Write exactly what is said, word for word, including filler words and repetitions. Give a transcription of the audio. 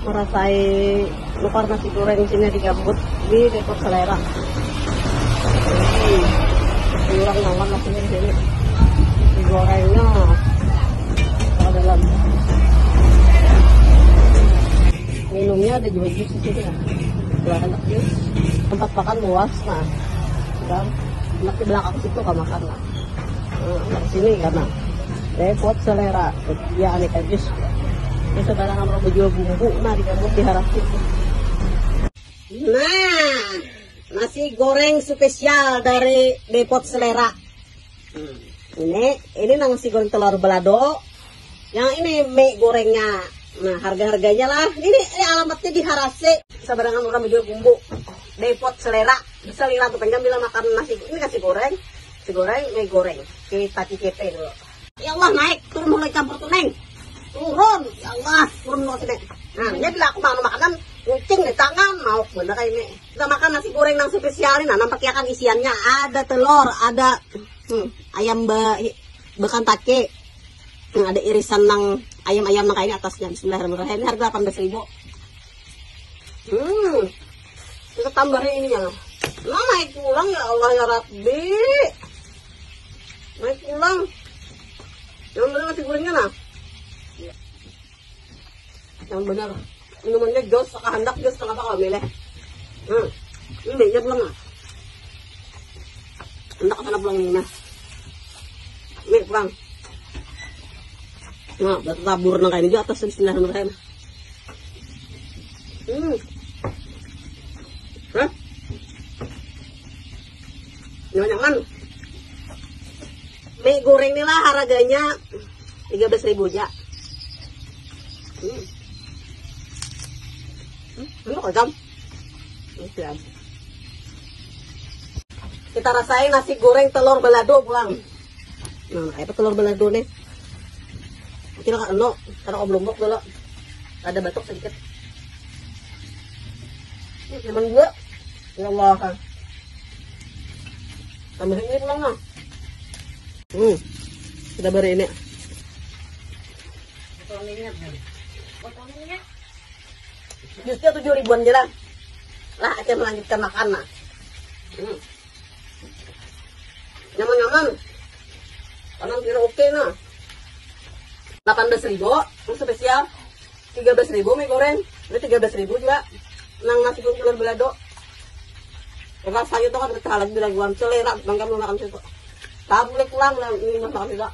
Merasai nukar nasi goreng sini di Gambut di Depot Selera. Hmm. Kurang banget nasinya di sini. Nasi gorengnya ada dalam. Minumnya ada juga jus di sini ya. Jual anak jus. Tempat makan luas nah. Dan anak di belakang situ kan makan lah. Hmm, di sini karena Depot Selera. Ya aneka jus. Ini sembarangan orang menjual bumbu nah di Gambut di Harasi. Nah, nasi goreng spesial dari Depot Selera. Hmm. Ini ini nasi goreng telur balado. Yang ini mie gorengnya. Nah, harga-harganya lah. Ini, ini alamatnya di Harasi. Sembarangan orang menjual bumbu. Depot Selera. Bisa lila tuh pengen bila makan nasi. Ini nasi goreng, nasi goreng, mie goreng. Kita cicipi dulu. Ya Allah, naik, turun mulai campur tuh, Neng. Turun, ya Allah, turun mulai sini. Nah, ini bila aku mau makanan, kucing di tangan, mau bener kayak ini. Kita makan nasi goreng yang spesial ini, nah, nampak ya kan isiannya ada telur, ada hmm, ayam be, bekantaki, hmm, ada irisan nang ayam-ayam nang kayak ini atasnya. Bismillahirrahmanirrahim. Ini harga delapan belas ribu. Hmm, kita tambahin ini ya. Nah, naik pulang ya Allah ya Rabbi. Naik pulang. Yang bener nasi gorengnya nah. Yang bener. Minumannya jos, kehendak jos, kenapa kalau milih? Hmm, ini banyak pulang nah. Hendak sana pulang ini nah. Ini pulang. Nah, buat tabur nang kayak ini di atas Bismillahirrahmanirrahim. Hmm. Hah? Nyaman. Mie goreng ni lah harganya tiga belas ribu aja. Hmm. Hmm, enak aja. Oke. Kita rasain nasi goreng telur balado pulang. Nah, kayak apa telur balado nih? Kira kak eno, taruh ke belumbuk dulu. Ada batuk sedikit. Hmm, nyaman juga. Ya Allah. Tambahin ini pulang nah. Hmm. Kita beri ini. Jusnya tujuh ribuan aja lah. Lah, aja melanjutkan makan nah. Hmm. Nyaman-nyaman. Kanan kiri oke nah. Delapan belas ribu, yang spesial tiga belas ribu mie goreng. Ini tiga belas ribu juga. Nang nasi pun telur balado. Rasanya tuh kan betah lagi di laguan selera, bangga makan situ. Tak boleh pulang lah, ini makan juga.